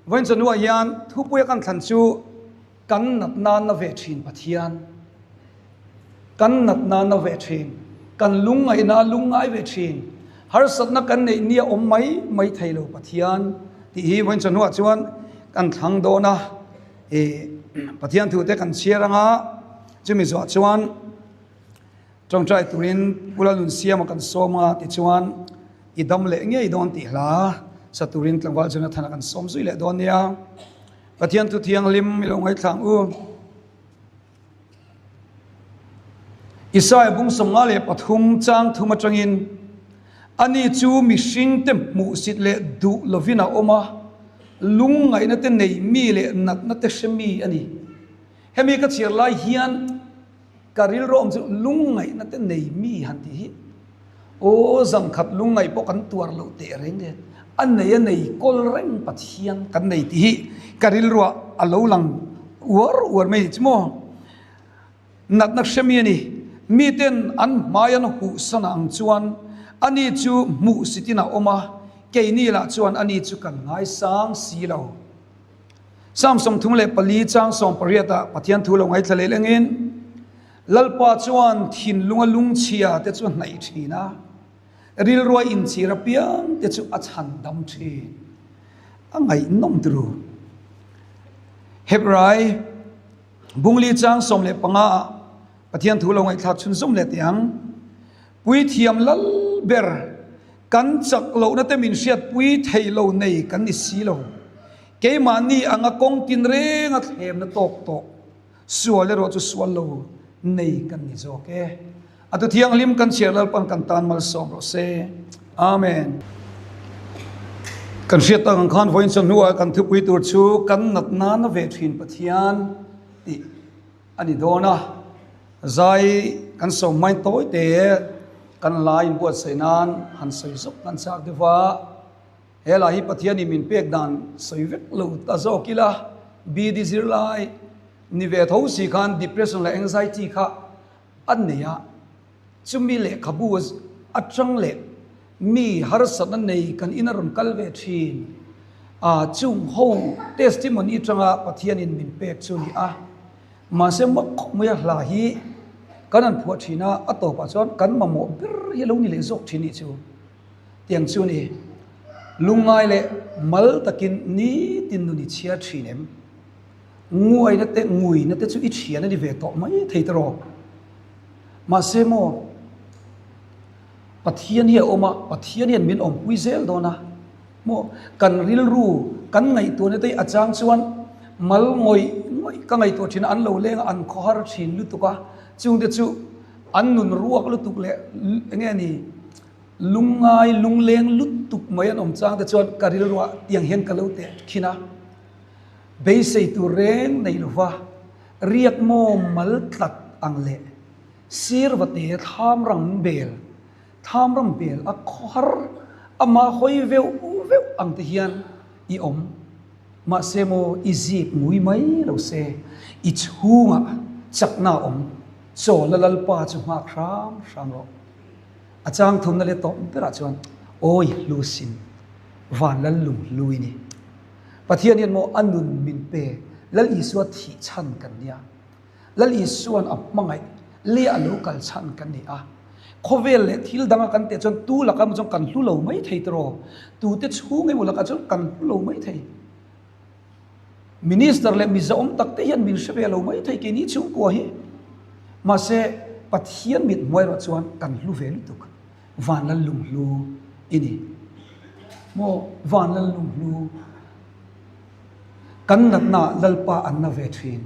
Vawiin chawhnuah hian thupuia kan thlan chu kan natna na ve thin Pathian, kan natna na ve thin, kan lungngaihna lungngai ve thin, harsatna kan neih nia awm mai mai thei lo Pathian tih hi vawiin chawhnuah chuan kan thlang dawn a, ih Pathian thute kan chhiar anga chumi zawh chuan Tawngtai turin Pu Lalnunsiama kan sawm a, tichuan i dam leh ngei dawn tih hla sa turin tlangval Jonathan-a kan sawm zui leh dawn nia. Pathian thu thianghlim i lo ngaithlang u. Isaia bung 53 chang thum atangin ani chu mihringte hmuhsit leh duh lovin a awm a, lungngaihna te nei mi leh natna te hre mi a ni. Hemi ka chhiar lai hian Ka rilru awm chu lungngaihna te nei mi han tih hi aw zangkhat lungngaih pawh kan tuar loh teh reng e, a nei a nei kawl reng Pathian kan nei tih hi ka rilruah a lo lang uar uar mai chu maw. Natna hre mi a ni, miten an hmai an huhsan ang chuan ani chu hmuhsitin a awm a, keini lah chuan ani chu kan ngaisang si lo. Psalm 34 chang 18 ah Pathian thu lo ngaithla leh lengin, Lalpa chuan thinlunga lungchhia te chu a hnaih thin a, rilrua inchhir apiang te chu a chhan dam thin. A ngaihnawm turu. Hebrai Bungli chang 15 ah Pathian thu lo ngaihthlak chhunzawm leh teh ang. Puithiam lal ber kan chak lohna te min hriatpui thei lo nei kan ni si lo. Keimahni anga kawng tinrenga thlemna tawk tawh sual erawh chu sual lo nei kan ni zawk e. A tu thianghlim kan chhiar Lalpan kan tan malsawm rawh se. Amen. Kan hriat tak ang khan vawiin chawhnuah kan thupui tur chu kan nat nana ve thin Pathian tih a ni dawn a. Zai kan sawm hmain tawi te kan la inbuatsaih nan han sawi zawk kan chak deuh va. He lah hi Pathianin min pek dan sawi vek lo ta zawk ila, BD zirlai ni ve tho si khan depression leh anxiety kha a nei a, chumi lehkhabu atang leh mi harsatna nei kan ina rawn kal ve thin a, chung ho testimony atanga Pathianin min pek chu ni a. Mahse mak khawp mai a hla hi kan han phuah thin a, a tawpah chuan kan mamawh ber hi a lo ni leh zawk thin nih chu. Tiang chu ni, lungngai leh mal takin nitin nun i chhiar thin em? Nguaina te, nguina te chu i thian a ni ve tawh mai thei ta rawh. Mahse maw, Pathian hi a awm a, Pathian hian min awmpui zel dawn a, maw, kan rilru, kan ngaihtuahna te hi a chang chuan mal ngawih ngawih ka ngaihtuah thin a, an lo leng a, an khawhar thin lutuk a, chungte chu an nun ruak lutuk leh eng nge ni, Lungngai lungleng lutuk mai an awm chang te chuan ka rilruah tiang hian ka lo teh khin a, beisei tur reng nei lova riak maw mal tlat ang leh sir vate thlam ram bel thlam ram bel a khawhar ama hawi veuh veuh ang te hian i awm. Mahse maw i zik ngui mai lo se i chhungah chakna a awm chaw la Lalpa chu nghak hram hram rawh. A chang thumna leh tawp berah chuan awi hlu sin, van lal lung hlu i ni. Pathian hian maw a nun min pe, Lal Isua thih chhan kan nia. Lal Isua'n a hmangaih leh a lo kal chhan kan ni a. Khawvel leh thil danga kan teh chuan tu lakah emaw chuan kan hlu lo mai thei tiraw? Tute chhung emaw lakah chuan kan hlu lo mai thei. Minister leh mi zahawm tak te hian min hre ve lo mai thei keini chhungkua hi. Mahse, Pathian mit hmuai erawh chuan kan hlu ve lutuk. Van lal lunghlu i ni. Maw van lal lunghlu kan natna Lalpa an na ve thin.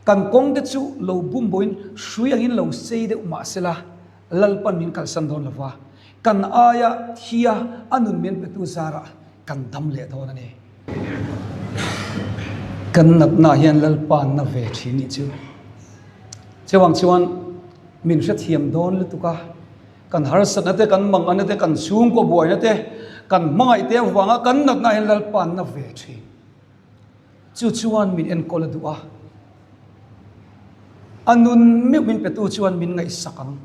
Kan kawng te chu lo bum boin hrui angin lo sei deuh mahsela Lalpan min kalsan dawn lova, kan aia thia a nun min petu zarah kan dam leh dawn a ni. Kan natna hian Lalpa na ve thin nih chu. Chuvang chuan min hrethiam dawn lutuk a, kan harsatna te, kan manganna te, kan chhungkaw buaina te, kan hmangaih te avanga kan natna hian Lalpa na ve thin. Chu chuan min enkawl a duh a, a nun meuh min petu chuan min ngaihsak ang,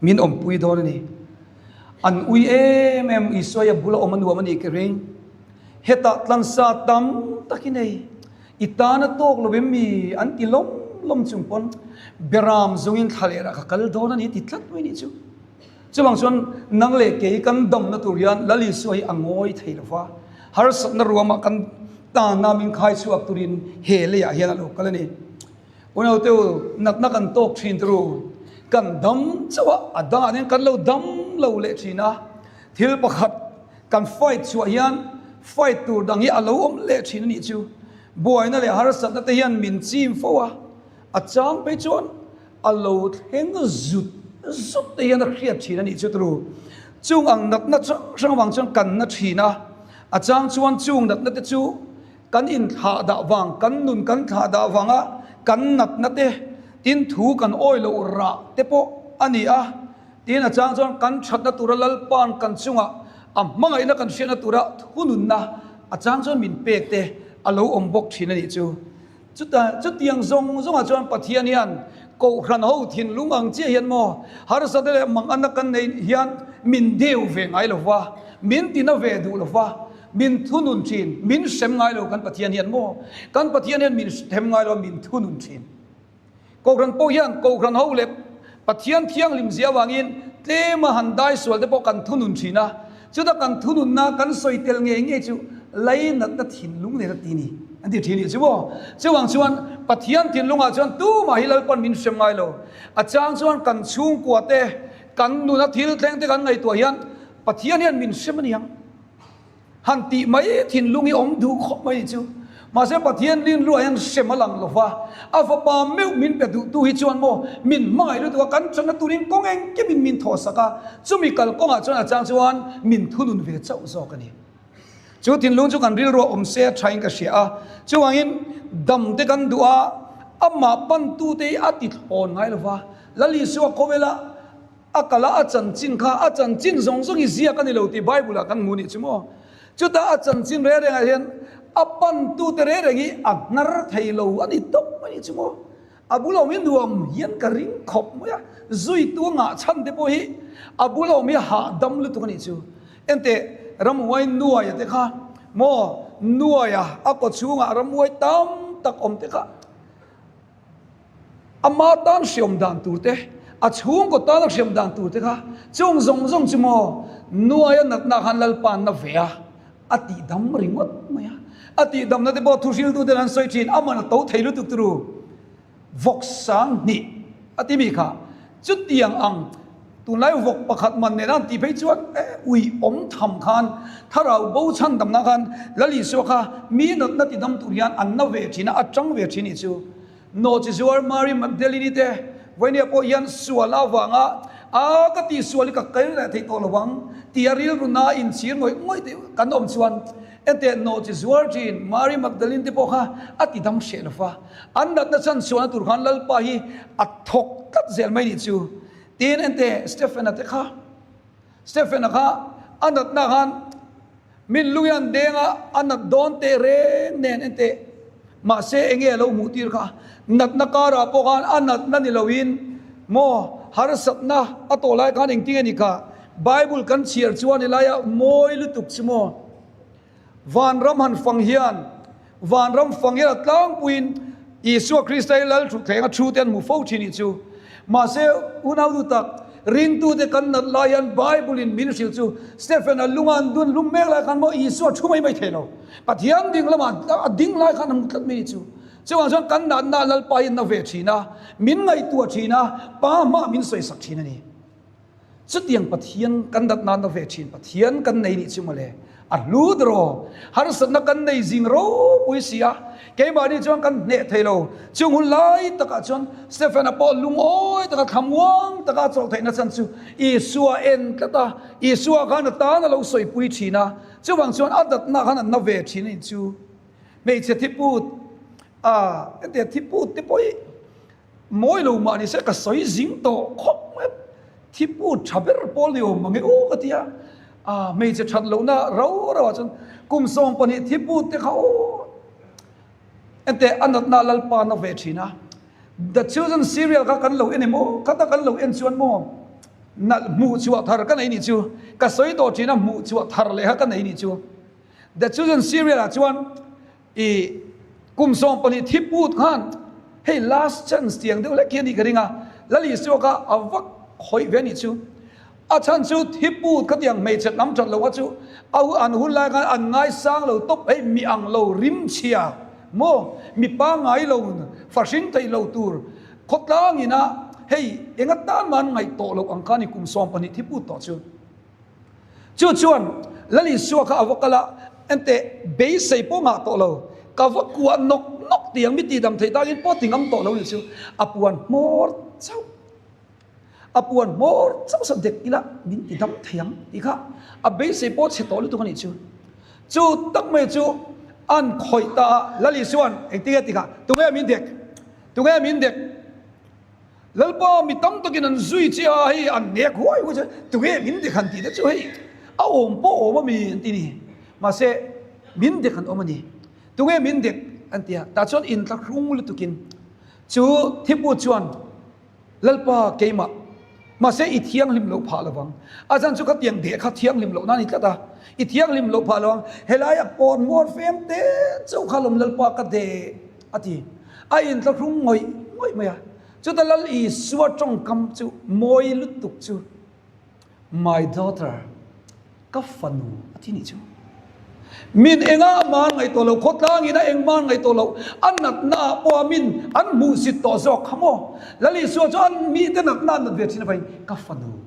min awmpui dawn a ni. An ui em em, Isua hi a bula awm a nuam a nih ka ring. Hetah tlansa tam tak i nei. I tan a tawk lo em mi? An ti lawm lawm chung pawn Beram zungin thlalerah ka kal dawn a ni ti tlat mai nih chu. Chuvang chuan nang leh kei kan damna tur hian Lal Isua hi a ngawi thei lo va, harsatna ruamah kan tana min khai chhuak turin he leiah hian a lo kal a ni. Unaute u, natna kan tawk thin tur u, kan dam chauh a, a dangah hian kan lo dam lo leh thin a, thil pakhat kan fight chhuah hian fight tur dang hi a lo awm leh thin a nih chu. Buaina leh harsatna te hian min chim fo a, a chang phei chuan a lo thleng zut zut te hian a hriat thin a nih chu turu. Chung ang natna hrang hrang avang chuan kan na thin a, a chang chuan chung natna te chu kan inthlah dah vang, kan nun kan thlah dah vanga kan natna te, tin thu kan awi loh rah te pawh a ni a, tin a chang chuan kan thatna tura Lalpa'n kan chungah a hmangaihna kan hriatna tura thununna a chang chuan min pek te a lo awm bawk thin a nih chu. Chuta chutiang zawng zawngah chuan Pathian hian Kohhran ho thinlung ang chiah hian maw harsatna leh manganna kan neih hian min deu ve ngai lo va, min tina ve duh lo va, min thunun thin, min hrem ngai lo kan Pathian hian maw kan Pathian hian min hrem ngai lo a, min thunun thin. Kohhran pawh hian Kohhran ho leh Pathian thianghlim zia avangin tlema han dai sual te pawh kan thunun thin a, chuta kan thununna kan sawi tel ngei ngei chu lainatna thinlung nen a ti ni an ti thin nih chu maw. Chuvang chuan Pathian thinlungah chuan tumah hi Lalpan min hrem ngai lo. A chang chuan kan chhungkua te, kan nuna thil thleng te kan ngaihtuah hian Pathian hian min hrem a ni ang. Han tih mai thinlung hi awm duh khawp mai chu. Mahse Pathian rinruah hian hrem a lang lo va, a fapa meuh min pe duhtu hi chuan maw min hmangaih lutuk a, kan channa turin kawng engkimin min thawhsak a, chumi kalkawngah chuan a chang chuan min thunun ve chauh zawk a ni. Chu thinlung chu kan rilruah awm se a thain ka hria a, chuvangin dam te kan duh a, amah pantute hi a ti thlawn ngai lo va, Lal Isua khawvela A kal a, a chanchin kha a chanchin zawng zawng hi ziak a ni lo tih Bible ah kan hmu nih chu maw. Chutah a chanchin reng rengah hian a pantute reng reng hi a hnar thei lo a ni tawp mai nih chu maw. A bul awm hi nuam hian ka ring khawp mai a, zuitu a ngah chhan te pawh hi a bul awm hi hahdam lutuk a nih chu. Enteh ramhuai nuaia te kha maw nuaia a kaw chhungah ramhuai tam tak awm te kha, Ama tan hriam dan tur te, a chhungkaw tana hriam dan tur te kha chung zawng zawng chu maw nuaia natna khan Lalpa na ve a, a tihdam ringawt mai a. A tihdamna te pawh thuhriltu ten an sawi thin, aman a to thei lutuk turu vawk sang hnih a ti mi kha. Chutiang ang tunlai vawk pakhat man nena an tih phei chuan e ui awm tham khan thlarau bo chhan damna khan Lal Isua kha mi natna tidam tur hian an na ve thin a, a tang ve thin nih chu. Nawhchi zuar Mary Magdalene te vawinia pawh hian sual avanga a ka tih sual hi ka kal leh theih tawh lo ang tia rilru na inchhir ngawih ngawih te kan awm chuan enteh nawhchi zuar thin Mary Magdalene te pawh kha a ti dam hreh lo va, an natna chhan chhuahna tur khan Lalpa hi a thawk tlat zel mai nih chu tiin enteh Stephen-a te kha Stephen-a kha a natna khan Min lung hian deng a, a nat dawn teh reng nen en teh. Mahse enge a lo hmuh tir kha? Natna karah pawh khan a natna ni loin maw harsatna a tawh lai khan engtin nge ni kha? Bible kan chhiar chuan helai ah mawi lutuk chu maw? Vanram han fang hian Vanram fang hian a tlangpuiin Isua Krista hi Lal thutthleng a thu te an hmu fo thin nih chu. Mahse, unau du tak, ringtute kan nat lai hian Bible-in min hrilh chu Stephen-a lunga an dun hlum mek lai khan maw Isua thu mai mai thei lo. Pathian ding lamah a ding lai khan a hmu tlat mai nih chu. Chuvang chuan kan natna Lalpa hi na ve thin a, min ngaihtuah thin a, Pa hmaah min sawisak thin a ni. Chutiang Pathian kan dat nan na ve thin Pathian kan nei nih chu mawle. A hlu deraw. Harsatna kan nei zing ropui si a, keimahni chuan kan hneh thei lo. Chung hun lai takah chuan Stephen-a pawh lungawi taka thlamuang taka a chawlh theihna chhan chu Isua en tlat a, Isua khan a tan a lo sawipui thin a, chuvang chuan a datna khan a na ve thin a ni chu. Hmeichhe thiput, a, hetiang thiput te pawh hi Mawi lo mah ni se ka sawi zing tawh khawp mai a, thipu tha ber pawl ni awm mange aw ka ti a, ah hmeichhe that lohna rau rau ah chuan kum 12 thipu te kha aw enteh a natna Lalpa na ve thin a, The Chosen serial kha kan lo en em aw, khata kan lo en chuan maw nalh hmuh chhuah thar ka nei nih chu, ka sawi tawh thin a hmuh chhuah thar leh kha ka nei nih chu. The Chosen serial ah chuan i kum 12 thi put khan hei last chance tiang deuh hlek hi a nih ka ring a, Lal Isua kha a va khawih ve a nih chu. A chhan chu thi put kha tiang hmeichhe hnam that lo kha chu a an hun lai khan an ngaisang lo tawp hei mi ang lo rim chhia maw mi pangngai lo fahring thei lo tur khawtlang ina hei enga tan mah an ngaih tawh loh ang kha a ni kum 12 thi put tawh chu. Chu chuan Lal Isua kha a va kal a, Enteh, beisei pawh ngah tawh lo, ka va kuah nawk nawk tiang mi tihdam theih takin pawh ti ngam tawh lo nih chu, a puan hmawr chauh, a puan hmawr chauh sa dek ila min ti dam thei ang tih kha a beisei pawh chhe tawh lutuk a nih chu. Chu tak mai chu an khawih ta a, Lal Isua'n engtin nge ti kha, Tunge min dek? Tunge min dek? Lalpa mi tam takin an zui che a, hei an nek huai huai che, tunge min dek han tih te chu hei a awm pawh awm a mi an ti ni. Mahse min dek an awm a ni, tunge min dek an ti a, tah chuan inthlahrung lutukin chu thipu chuan Lalpa keimah, mahse i thianghlim loh phah lovang, a chan chu khatiang deh kha thianghlim loh nan i tlat a, i thianghlim loh phah lovang, helaiah pawn muar fem te chauh kha lawm Lalpa ka deh a ti. A inthlahrung ngawih ngawih mai a. Chuta Lal Isua tawngkam chu mawi lutuk chu, My daughter, ka fanu a ti nih chu. Min engah mah an ngaihtuah lo, khawtlangin a engmah an ngaihtuah lo, a natna ah pawh a min an hmuhsit tawh zawk kha maw? Lal Isua chu an mite natna an nat ve thin avangin, Ka fanu,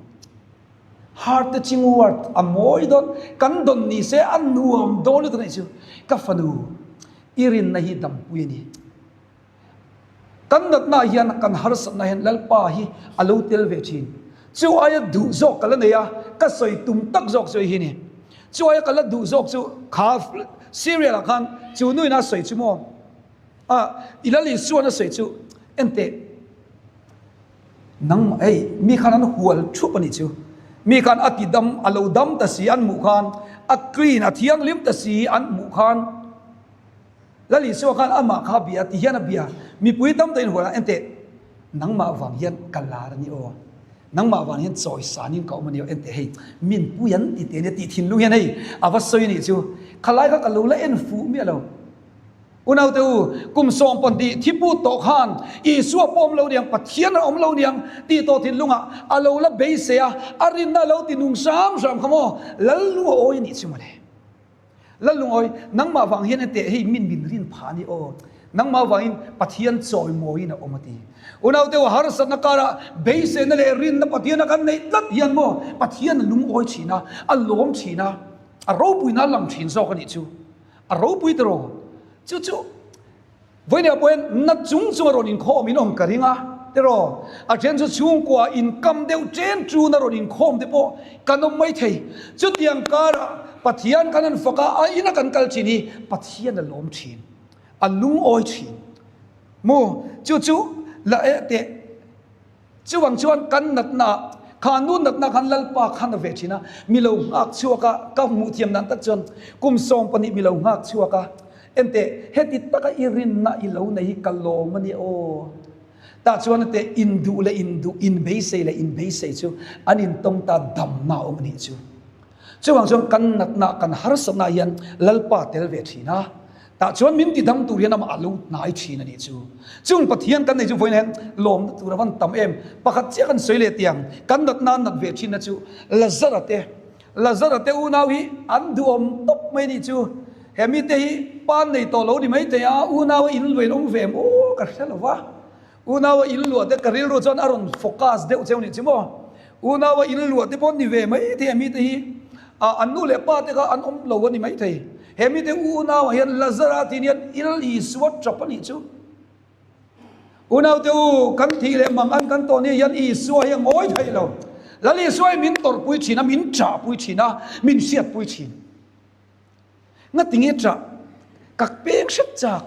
heart touching word a mawi dawn, kan dawn ni se a nuam dawn lutuk a nih chu, Ka fanu, I rinna hi dampui a ni. Kan natna hian, kan harsatna hian Lalpa hi a lo tel ve thin. Chu aia duh zawk ka la nei a, ka sawi tum tak zawk chu hei hi a ni. Chu aia ka la duh zawk chu kha serial ah khan chu nuin a sawi chu maw? A, i Lal Isuan a sawi chu enteh. Nangmah hei mi khan an hual thup a nih chu. Mi khan a ti dam, a lo dam ta si an hmuh khan, a clean, a thianghlim ta si an hmuh khan Lal Isua khan amah kha a bia ti hian a bia. Mipui tam takin hual a, enteh, nangmah vang hian ka lar a ni aw, nangmah vang hian chawisanin ka awm a ni aw, enteh hei min pui an ti teh nia tih thinlung hian hei a va sawi a nih chu. Khalai kha ka lo la en fuh miah lo. Unaute u, kum 12 thi put tawh khan Isua pawh awm lo niang, Pathian a awm lo niang tih tawh thinlungah a lo la beisei a, a rinna a lo ti nung hram hram kha maw? Lalungawi a nih chu mawle. Lalungawi, nangmah vang hian enteh hei min min rin phah a ni aw. Nangmah vangin Pathian chawimawiin a awm a ti. Unaute u, harsatna karah beiseina leh rinna Pathiana kan neih tlat hian maw Pathian a lungawi thin a, a lawm thin a, a ropuina a lang thin zawk a nih chu. A ropui tiraw? Chu chu vawinia pawhin na chung chung a rawn inkhawm in awm ka ring a tiraw? A then chu chhungkua inkam deuh chen chun a rawn inkhawm te pawh kan awm mai thei. Chutiang karah Pathian kan han fak a, a ina kan kal thin hi Pathian a lawm thin, a lungawi thin. Maw? Chu chu la eh teh. Chuvang chuan kan natna, kha nu natna khan Lalpa khan a ve thin a, mi lo nghak chhuak a, ka hmuh thiam dan tak chuan kum 12 mi lo nghak chhuak a, enteh heti taka i rinna i lo nei hi ka lawm a nia aw. Tah chuan enteh induh leh induh, inbeisei leh inbeisei chu an intawng ta damna a awm a nih chu. Chuvang chuan kan natna, kan harsatna hian Lalpa tel ve thin a, Tah chuan min ti dam tur hian amah a lo hnai thin a nih chu. Chung Pathian kan nei chu vawiin hian lawmna tur a van tam em. Pakhat chiah kan sawi leh tiang, kan natna an nat ve thinna chu Lazara te, Lazara te unau hi an duhawm tawp mai a nih chu. He mite hi pa an nei tawh lo ni maithei a, unau a inluain awm ve em aw ka hre lo va. Unau a in luah te ka rilru chuan a rawn focus deuh cheu nih chu maw. Unau a in luah te pawh ni ve mai thei a mite hi ah an nu leh pa te kha an awm lo a ni mai thei. He mite unau ah hian Lazara tih hian Il Isua tap a nih chu. Unau te u kan thih leh mang an kan tawh ni hian Isua hi a ngawi thei lo. Lal Isua hi min tawrhpui thin a, min chahpui thin a, min hriatpui thin. Ngatinge ṭah? Ka peng hret chak.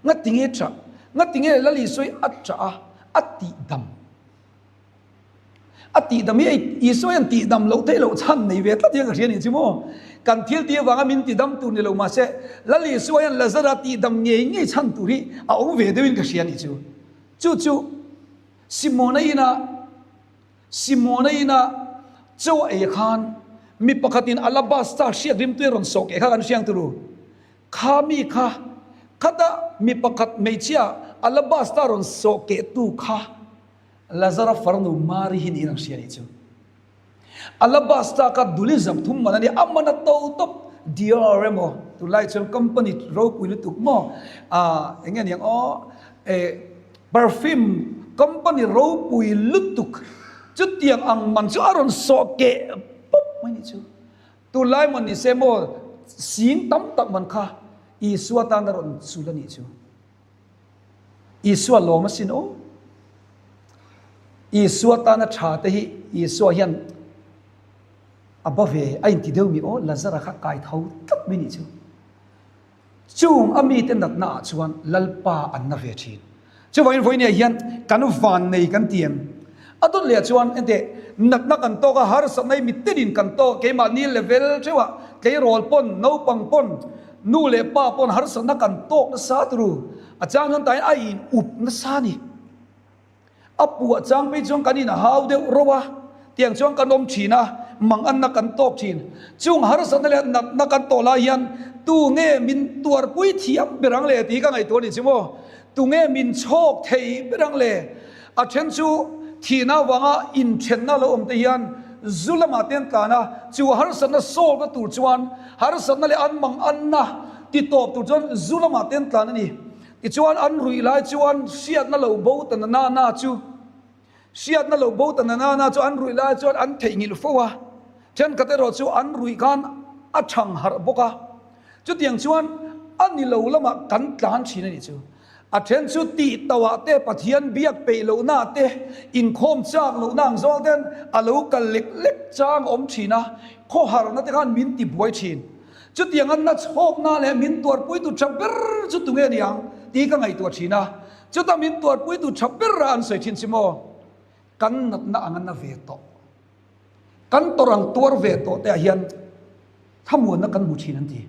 Ngatinge ṭah? Ngatinge Lal Isua hi a ṭah a, a tihdam. A tihdam hi ei Isua hian tihdam loh theih loh chhan nei ve tlat hian ka hria nih chu maw? Kan thil tih avanga min tidam tur ni lo mahse Lal Isua hian Lazara tihdam ngei ngei chhan tur hi a awm ve deuhin ka hria nih chu. Chu chu Simona ina Simona ina chaw ei khan. Mi pakhatin alabasta hriak rimtui a rawn sawh keh kha kan hriang turu. Kha mi kha, khata mi pakhat hmeichhia alabasta rawn sawh kehtu kha Lazara farnu Mari hi niin an hria nih chu. Alabasta kha duli zam thum man a ni, a man a to tawp Dior emaw tunlai chuan company ropui lutuk maw ah eng nge niang aw eh perfume company ropui lutuk chutiang ang man chu a rawn sawh keh pawp mai nih chu. Tunlai maw ni se maw sing tam tak man kha Isua tan a rawn chul a nih chu. Isua lawm asin aw. Isua tana tha te hi Isua hian a ba ve a inti deuh mi aw Lazara kha kai tho tlat mai nih chu. Chung a mite natna ah chuan Lalpa an na ve thin. Chuvangin vawinia hian kan van nei kan ti em? A dawt leh ah chuan enteh natna kan tawk a harsatna hi mitinin kan tawk a keimahni level theuh ah tleirawl pawn naupang pawn Nu leh pa pawn harsatna kan tawk nasa turu, a chang chuan tain a in up nasa a ni. A puah chang phei chuan kan in hau deuh ro a, tiang chuan kan awm thin a, manganna kan tawk thin. Chung harsatna leh natna kan tawh lai hian tu nge min tuarpui thiam ber ang le tih hi ka ngaihtuah a ni chu maw? Tu nge min chhawk thei ber ang le? A then chu thihna avanga inthenna lo awm te hian zu lamah te an tlan a, chu harsatna solve na tur chuan harsatna leh an mang anna ti tawp tur chuan zu lamah te an tlan a ni. Tichuan an ruih lai chuan hriatna lo bo ta na na na chu hriatna lo bo ta na na na chu an ruih lai chuan an theihnghilh fo a, thenkhat erawh chu an ruih khan a thang harh bawk a. Chutiang chuan a ni lo lamah kan tlan thin a nih chu. A then chu tih tauh te, Pathian biak peih lohna te, inkhawm chak lohna ang zawng ten a lo kal lek lek chang a awm thin a, khawharna te khan min ti buai thin. Chutiang a nachhawkna leh min tuarpuitu tha ber chu tunge ni ang tih ka ngaihtuah thin a. Chuta min tuarpuitu tha ber a an sawi thin si maw? Kan natna ang a na ve tawh. Kan tawrh ang tuar ve tawh te ah hian thlamuanna kan hmu thin an ti.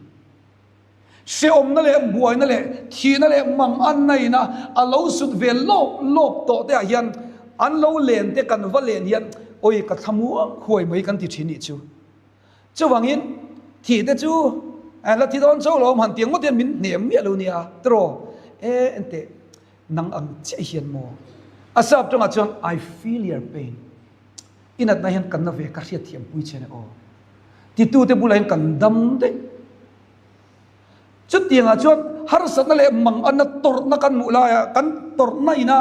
Hrehawmna leh buaina leh thihna leh manganna ina a lo sut ve lawp lawp tawh te ah hian an lo len te kan va len hian awi ka thlamuang huai mai kan ti thin nih chu. Chuvangin thih te chu la thi dawn chauh lo han tiang ngawt hian min hnem miah lo nia tiraw e enteh nang ang chiah hian maw a sap tawngah chuan I feel your pain. I natna hian kan na ve ka hriat thiam pui che ne aw. Titute bulah hian kan dam daih. Chutiangah chuan harsatna leh manganna tawrhna kan hmuh laia kan tawrhna ina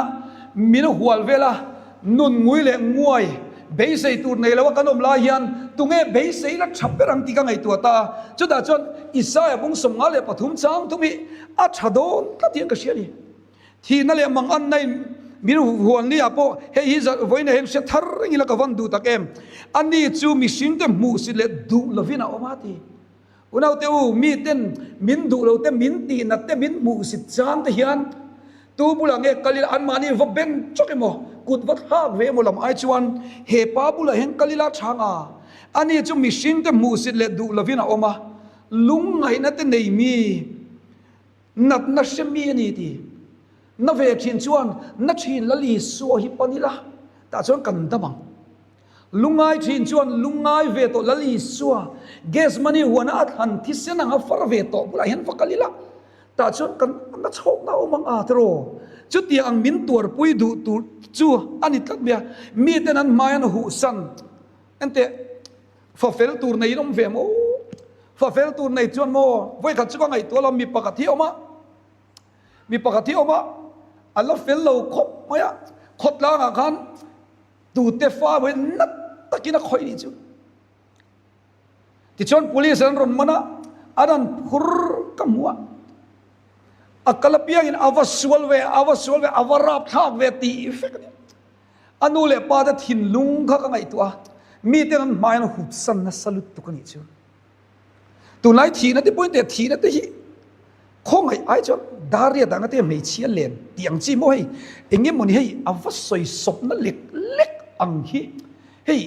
min hual vel a, nun ngui leh nguai beisei tur nei loa kan awm lai hian tunge beisei la tha ber ang tih ka ngaihtuah ta a. Chutah chuan Isaiah bung 53 chang thum hi a tha dawn tlat hian ka hria a ni. Thihna leh manganna in min huan ni ah pawh hei hi vawiin ah hian hre thar reng ila ka van duh tak em. Ani chu mihring te hmuhsit leh duh lovin a awm a ti. Unaute u, mi ten min duh lo te, min tihnat te, min hmuhsit chang te hian tu bulah nge kal ila anmahni va ben chawk emaw, kut va thlak ve emaw lam ai chuan he pa bulah hian kal ila chhang a. Ani chu mihring te hmuhsit leh duh lovin a awm a, lungngaihna te nei mi. Natna hre mi a ni ti. Na ve thin chuan na thin Lal Isua hi pan ila, tah chuan kan dam ang. Lungngai thin chuan lungngai ve tawh Lal Isua, Gethsemane huana a thlan thisen ang a far ve tawh bulah hian va kal ila, tah chuan kan na chhawkna a awm ang a tiraw? Chutiang ang min tuarpui duh tur chu a ni tlat mai a, miten an hmai an huhsan. Enteh. Fa fel tur nei in awm ve maw? Fa fel tur nei chuan maw? Vawikhat chu ka ngaihtuah lo, mi pakhat hi a awm a, mi pakhat hi a awm a, a la fel lo khawp mai a, khawtlangah khan tute fa pawhin nat takin a khawih nih chu. Tichuan police an rawn man a, an han phur ka hmu a, a kal apiangin a va sual ve, a va sual ve, a va rapthlak ve tih vek a ni. A nu leh pa te thinlung kha ka ngaihtuah a, miten an hmai an hupsan nasa lutuk a nih chu. Tunlai thihna te pawhin teh thihna te hi khawngaih ai chuan Daria danga te hmeichhia len tih ang chi maw hei eng emawni hei a va sawi sawpna lek lek ang hi hei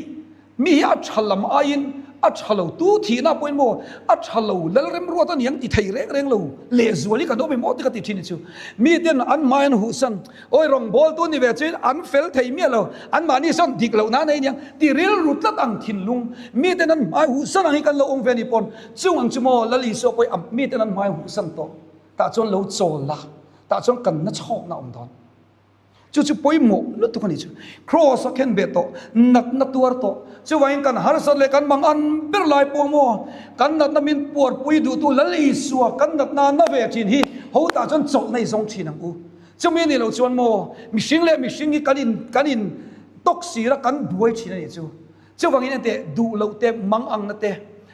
mi hi a tha lam aiin a tha lo, tu thihna pawhin maw a tha lo, Lalremruat a ni ang ti thei reng reng lo, lehzual hi kan awm em aw ti ka ti thin hi chu. Miten an hmai an huhsan, awi rawngbawltu ni ve chuin an fel thei miah lo, anmahni sawn dik loh nan ei aniang ti rilru tlat ang thinlung, miten an hmai huhsan ang hi kan lo awm ve a ni pawn, chung ang chu maw Lal Isua pawhin a miten an hmai huhsan tawh, tah chuan lo chawl la, tah chuan kan na chhawkna a awm dawn. Chu chu pawimawh lutuk a ni chu. Kraws a khen ve tawh, natna tuar tawh. Chuvangin kan harsat leh kan mang an ber lai pawh maw, kan natna min puarpui duhtu Lal Isua kan natna na ve thin hi ho tah chuan chawlh nei zawng thin ang u. Chumi a nih loh chuan maw, mihring leh mihring hi kan in kan in tawk sir a kan buai thin a nih chu. Chuvangin enteh duh loh te, mang angna te,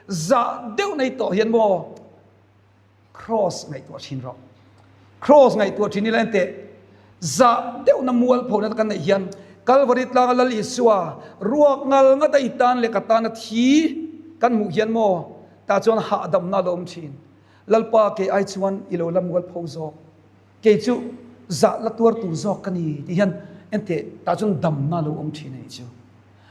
zah deuh nei tawh hian maw, Kraws ngaihtuah thin rawh. Kraws ngaihtuah thin ila enteh zah deuhna mualphona kan neih hian Kalvari tlanga Lal Isua ruak ngal ngat a i tan leh ka tana thi kan hmuh hian maw tah chuan hahdamna a lo awm thin. Lalpa kei ai chuan i lo la mualpho zawk. Kei chu zah la tuar tur zawk ka ni tih hian enteh tah chuan damna a lo awm thin a nih chu.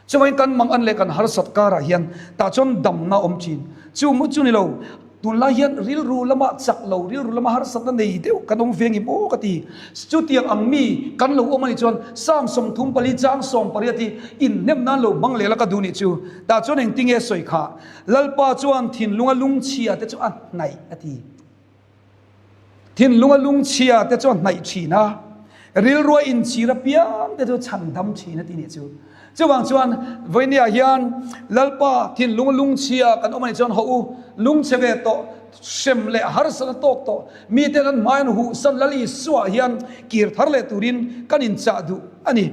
Chuvangin kan mang an leh kan harsat karah hian tah chuan damna awm thin. Chu maw chu ni lo, tunlai hian rilru lama chak lo, rilru lama harsatna nei deuh kan awm ve ngim aw ka ti. Chutiang ang mi kan lo awm a nih chuan Psalm 34 chang 18 hi inhnem nan lo hmang leh la ka duh nih chu. Tah chuan engtinge sawi kha? Lalpa chuan thinlunga lungchhia te chu a hnaih a ti. Thinlunga lungchhia te chu a hnaih thin a, rilrua inchhir apiang te chu chhandam thin a ti nih chu. Chuvang chuan vawinia hian Lalpa thinlunga lungchhia kan awm a nih chuan haw u, lungchhe ve tawh, hrem leh harsatna tawk tawh, miten an hmai an huhsan Lal Isua hian kir thar leh turin kan inchah duh a ni.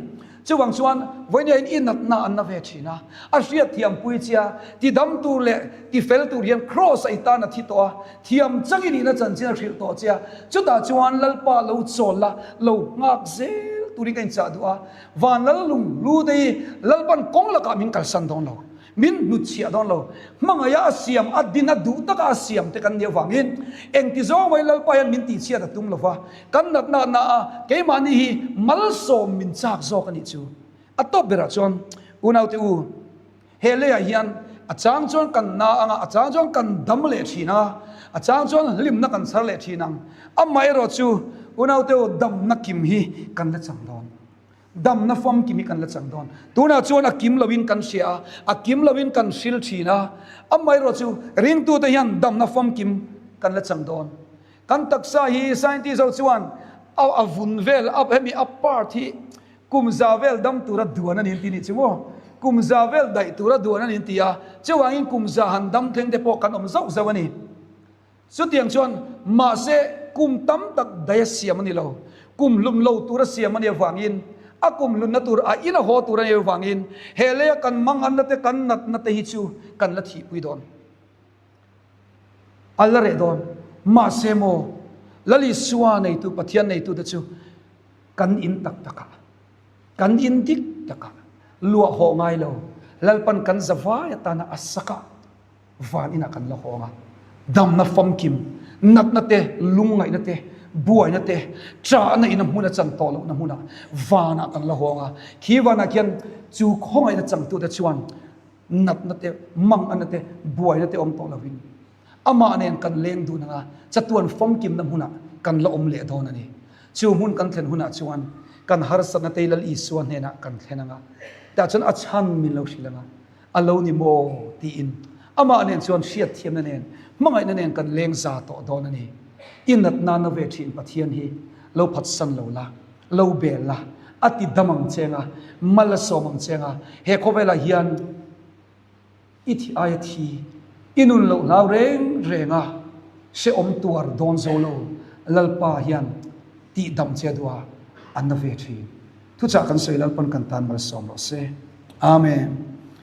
Chuvang chuan vawinia in i natna an na ve thin a, a hriatthiampui chia tidam tur leh tifel tur hian Kraws a i tan a thi tawh a, thiam changin ihna chanchin a hrilh tawh che a, chutah chuan Lalpa lo chawl la, lo nghak zel turin ka inchah duh a, van lal lung lu te hi Lalpan kawng lakah min kalsan dawn lo, min hnutchhiah dawn lo, hmangaih a a siam, a din a duh taka a siam te kan nih avangin engti zawng mai Lalpa hian min tihchhiat a tum lo va, kan natna na a keimahni hi malsawm min chak zawk a nih chu. A tawp berah chuan unaute u, He leiah hian a chang chuan kan na ang a, a chang chuan kan dam leh thin a, a chang chuan hlimna kan chhar leh thin ang. Amaherawh chu unaute u damna kim hi kan la chang dawn. Damna famkim hi kan la chang dawn. Tunah chuan a kim loin kan hria a, a kim loin kan hril thin a. Amaherawh chu ringtute hian damna famkim kan la chang dawn. Kan taksa hi scientist ho chuan a vun vel a hemi a part hi Kum za vel dam tura duan a ni an ti nih chu maw? Kum za vel daih tura duan a ni an ti a, chuvangin kum za han dam thleng te pawh kan awm zauh zauh a ni. Chutiang chuan mahse kum tam tak daih a siam a ni lo. Kum hlum lo tura siam a nih avangin a kum hlunna tur a in a haw tur a nih avangin he leia kan manganna te kan natna te hi chu kan la thihpui dawn. A la reh dawn. Mahse maw Lal Isua neitu Pathian neitu te chu Kan in tak takah, kan in dik takah luah hawh ngai lo, Lalpan kan zavai atana a sakah van inah kan la hawng a, damna famkim, natna te, lungngaihna te, buaina te, ṭahna in a hmun a chan tawh lohna hmunah vanah kan la hawng a, khi vanah khian chu khawngaihna changtute chuan natna te, manganna te, buaina te awm tawh lovin, Amah nen kan leng dun anga chatuan famkimna hmunah kan la awm leh dawn a ni. Chu hmun kan thlen hunah chuan kan harsatna te Lal Isua hnenah kan thlen anga, tah chuan a chhan min lo hrilh anga, a lo ni maw tiin amah nen chuan hriatthiamna nen, hmangaihna nen kan leng za tawh dawn a ni. I natna na ve thin Pathian hi lo phatsan lo la, lo bel la, a ti dam ang che anga, mal a sawm ang che anga, he khawvelah hian, I thi aia thi, i nun loh hlau reng reng a, hrehawm tuar dawn zo lo Lalpa hian tih dam che duh a, an na ve thin. Thuchah kan sawi Lalpan kan tan malsawm rawh se. Amen.